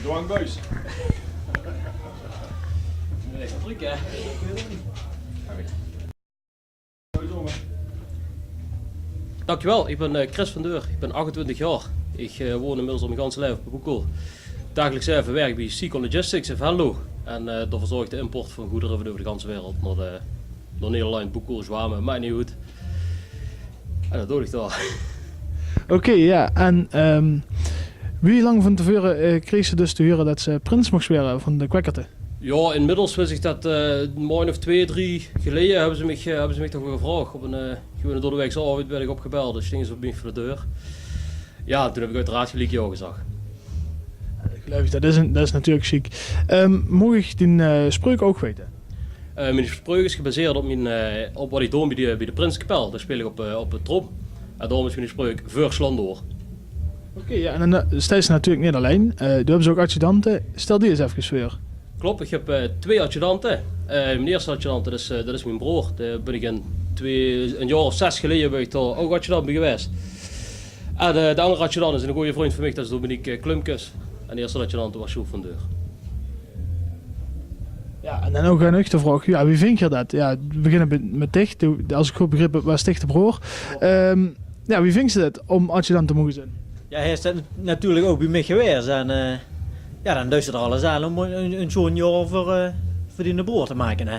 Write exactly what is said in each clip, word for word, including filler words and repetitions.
Johan Buis. Nae, truc, hè? Dankjewel, ich bön, eh, Chris van Deur, ich bön achtentwintig jaor. Ich, eh, woon inmiddels al mien ganse laeve op de Boekoel. Dagelijks laeve werk ich bie Seacon Logistics in Venlo. En, eh, dao verzörg ich de import van goedere van euver de ganse wereld nao de, nao Nederland, Boekoel, Zjwame, maak neet oet. En det doon ich dao. Oké, jao. En, ehm, wie lang van te veure, eh, kreegs se dus te hure dats se prins mochs waere van de Kwekkerte? Jao, inmiddels wis ich det, eh, ein maondj of twee, drie geleje höbbe ze mich, eh, höbbe ze mich toch waal gevraog. Op ein, eh, gewone doordeweekse aovend woort ich opgebeld, dus stónge ze bie mich veur de deur. Jao, en toen höb ich oeteraard geliek jao gezag. Jao, det geluif ich, det is ein, det is natuurlik sjiek. Ehm, moog ich dien, eh, spreuk ouch weite? Eh, mien spreuk is gebaseerd op mien, eh, op waat ich doon bie de, bie de Prinsekapel. Dao speel ich op, eh, op de trom. En daorum is mien spreuk: veur Sjlondoor. Oké, jao, en dan, eh, steis se natuurlik neet allein. Eh, doe höbs ouch adjudante. Stel die ins efkes veur. Klop, ich höb, eh, twee adjudante. Eh, mien ierste adjudant, det is, eh, det is mien broor. Dao bön ich ein, twee, ein jaor of zes geleje bön ich dao ouch adjudant bie gewaes. En, eh, de anger adjudant is eine gooje vrundj van mich, det is Dominique, eh, Klumpkes. En de ierste adjudant waas Sjoerd van Deur. Jao, en dan ouch nog de vraog, jao, wie vinjs se det? Jao, we beginne mit, mit dich. Doe, es ich good begrepe höb, waas dich de broor. Ehm, jao, wie vinjs se det óm adjudant te moge zeen? Jao, hae is natuurlik ouch bie mich gewaes. En, eh, jao, dan duis se d'r alles aan óm ein, ein sjoon jaor veur, eh, veur diene broor te make, hè.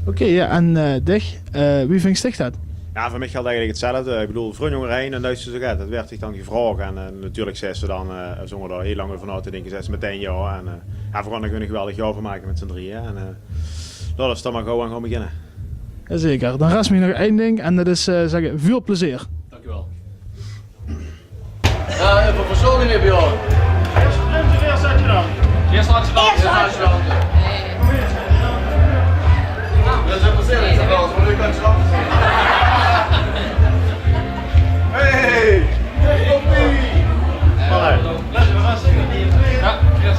Oké, jao, en, eh, dich, eh, wie vinjs dich det? Jao, veur mich geldj eigelik 'tzelfde. Ich bedoel, vrundj óngerhaer, dan duis se zoe get. Det waert dich dan gevraog. En, eh, natuurlik zaes se dan, eh, zónger dao hiel lang euver nao te dinke, zaes se metein jao. En, eh, jao, veer gaon d'r gewoon ein geweldig jaor van make mit z'n drieje. En, eh, laot ós dan mer gaw aan gaon beginne. Jazeker. Dan rest mich nog ein dink en det is, eh, zègke: väöl plezeer. Dankjewel. Jao, effe versjtón neet, Björn. Ierste prins of ierste adjudant? Ierste adjudant. Ierste adjudant. Det is passieerd, det is waal ein leuke adjudant. Hey! Hey, Poppie! Jao, yes.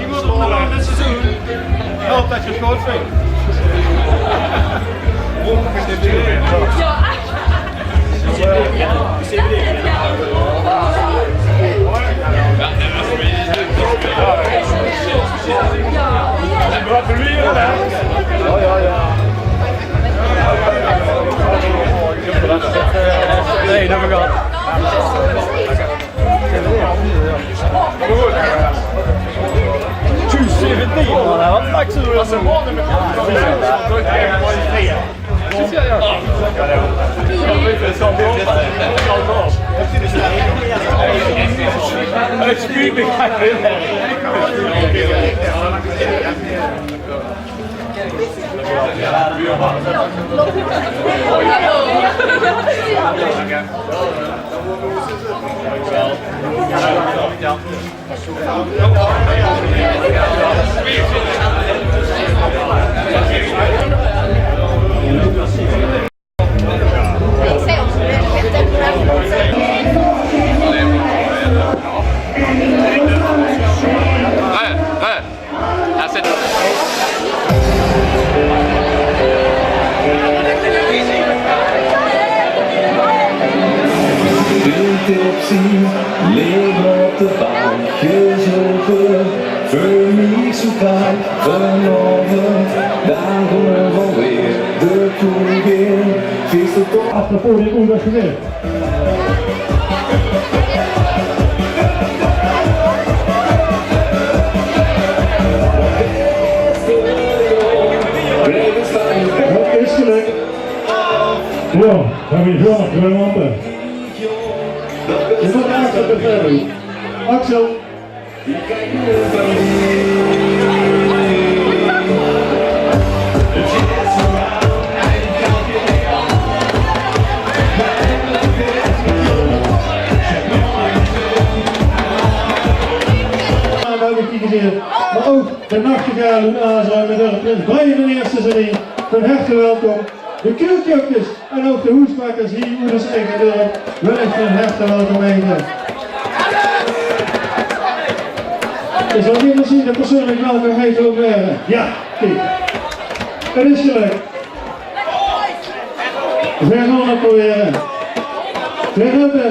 Iemand op de bal dit seizoen. Help det se 't good vinjs. Gratuleer, hè? Jao, jao, jao. Nae, det höb ich al. Tjus, zeventien, man, hè? Waat maaks se d'r? Tipsy, lekker op de bank gezote, veur mich zoe kaal vanaovend, daorum alweer de kroeg in. Feeste toch. Apropos, dit oet waas gebeurd. Wat is er? Jao, veer höbbe hie nog twee lampe. Is det Axel? Axel? Mer ouch de nachtegaal oet Azië mit häöre prins Brian d'n Ierste zeen hie. Van harte welkom. De Keulkopkes en ouch de hoesbakkers hie oet ós eige dörp wil ich van herte welkom heite. Is d'r iemes dee d'r persoonlik welkom heite wèlle waere? Jao, kiek. 't Is gelök. Veer gaon 't probere. Veer höbbe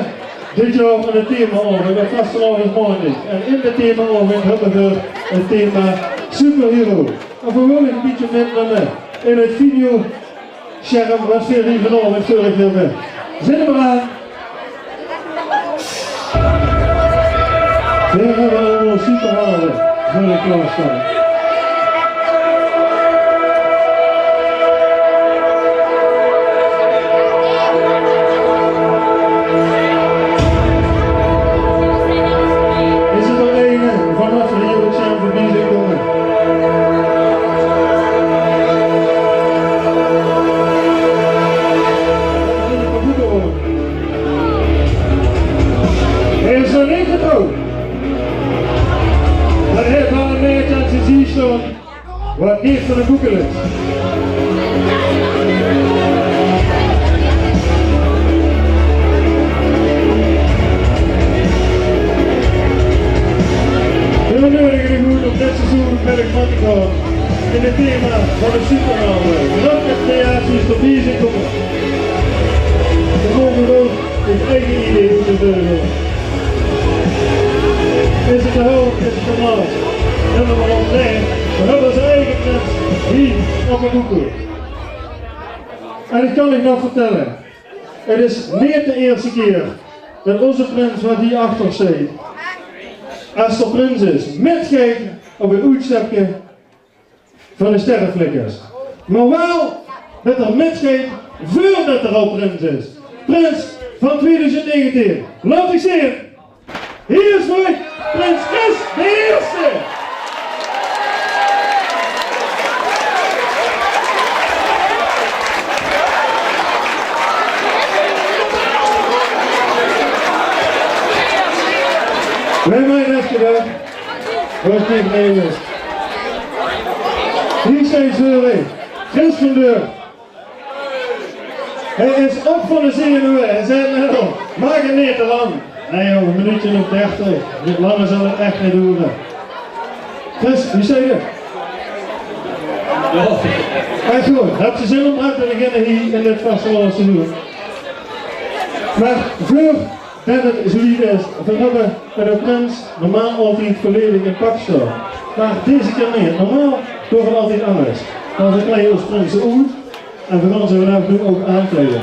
dit jaor 'n thema-aovend op vastelaovesmaondig. En in de thema-aovend höbbe veer 't thema superhero. En veer wille uch e bietje mitnumme in 't videoscherm wat veer hie vanaovend veur uch höbbe. Zèt 'm aan. Veer höbbe allemaol superhelje veur uch klaorstaon. Is d'r eine van wat veer hie op 't scherm veurbie zeen kómme? Hae is nog neet getrouwd. Mer hae haet waal e maedje aan zien zie staon wat neet van de boeke lit. Veer neudige uch oet óm dit seizoen mit uch mit te gaon in 't thema van de superhelje. Grap mit creaties veurbie zeen kómme. Veer moge ouch ós eige idee oet de deur gaon. Is 't de held, is 't de held? Höbbe veer al, nae, veer höbbe ós eige prins hie op de boeke. En ich kan uch nog vertèlle, 't is neet de ierste kier det ózze prins, waat hie achter steit, es 'r prins is, mitgeit op ein oetstepke van de Sterreflikkers. Mer waal det 'r mitgeit veurdet 'r al prins is. Prins van twieëdoezend negentien. Laot uch zeen. Hie is veur uch prins Chris d'n Ierste. Wae haw det gedach? Waat neet, nae, is. Hie steit veur uch Chris van Deur. Hae is op van de zenuwe. Hae zag net al: maak 't neet te lang. Nae, jóng, e minuutje of dertig. Langer zal 't ech neet doere. Chris, wie steit 't? Jao. Mer good, höbs se zin óm aan te beginne hie in dit vastelaovesseizoen? Mer veur det 't zoe wied is, veer höbbe mit de prins normaal altied volledig in pak staon. Mer deze kier neet. Normaal doon veer altied angers. Dan verkleie veer ós prinse oet en veer gaon ze vanaaf noe ouch aankleie.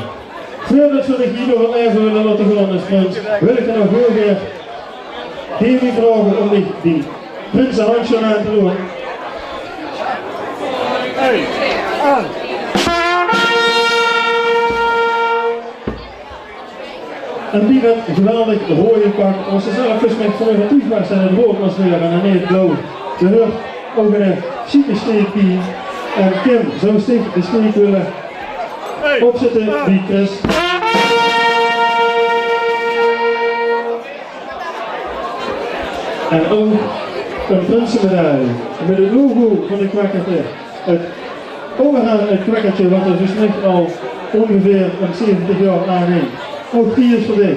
Veurdet veer dich hie door 't laeve wille laote gaon es prins, wil ich dich nog hiel gaer, Davy, vraoge óm dich die prinsehandsjoon aan te doon. Hey, aan. En bie det geweldig roeje pak, waas se zelf volges mich van euvertuug waas det 't roead waas weer en neet blauw. Dao huuert ouch 'n sjieke steek bie. En Kim, zouws dich de steek wille opzitte bie Chris? En ouch 'n prinsemedaille mit 't logo van de Kwèkkerte. 't Óngeraan 't Kwèkkertje, wat d'r volges mich al óngeveer zeventig jaor aan hingk. Ouch die is veur dich.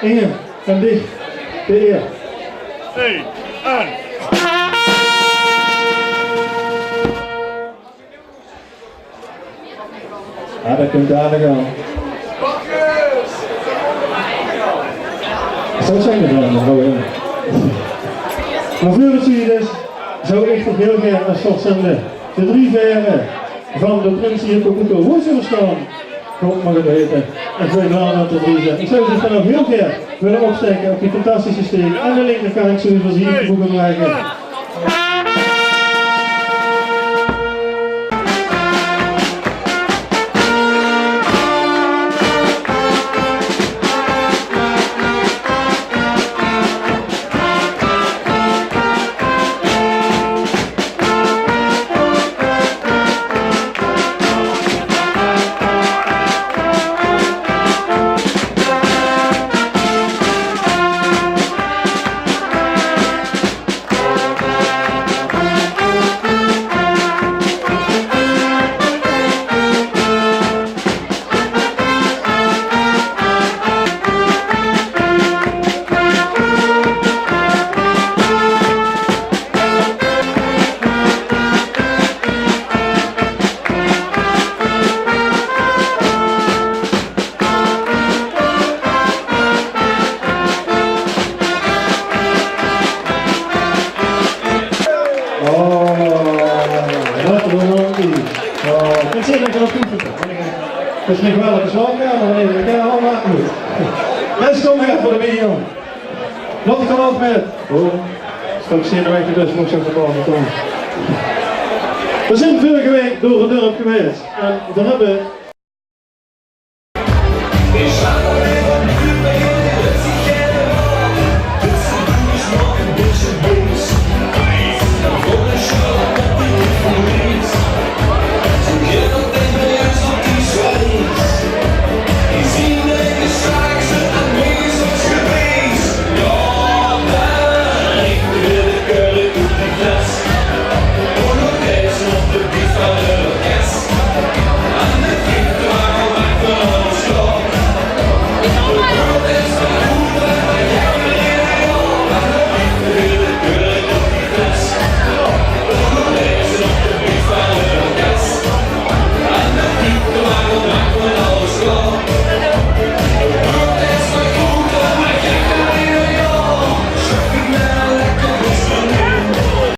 Inge, aan dich de eer. Hey, aan. Jao, det kump dalik al. Zo zeen v'r dan, mevrouw Inge. Mer veur 't zoe wied is, zou ich toch hiel gaer es veurzitter de drie vere van de prins hie op de boekel wille staon. Kóm, maag ich 't weite? Ich bön blie det d'r drie zeen. Ich zou ze dan ouch hiel gaer wille opstaeke op die fantastische steek aan de linkerkantj, zoe wie v'r ze hie op de boekel drage. Oh, ich zeen det ich det good vinj. Det is neet waal ein slaopkamer, mer effe ein kamer, mer good. Bès, kóm mer veur de video. Wat ich dan ouch mit. Oh, ich zeen de waeg, dus mót ich effe kómme. Veer zeen vörige waek door 't dörp gewaes en veer höbbe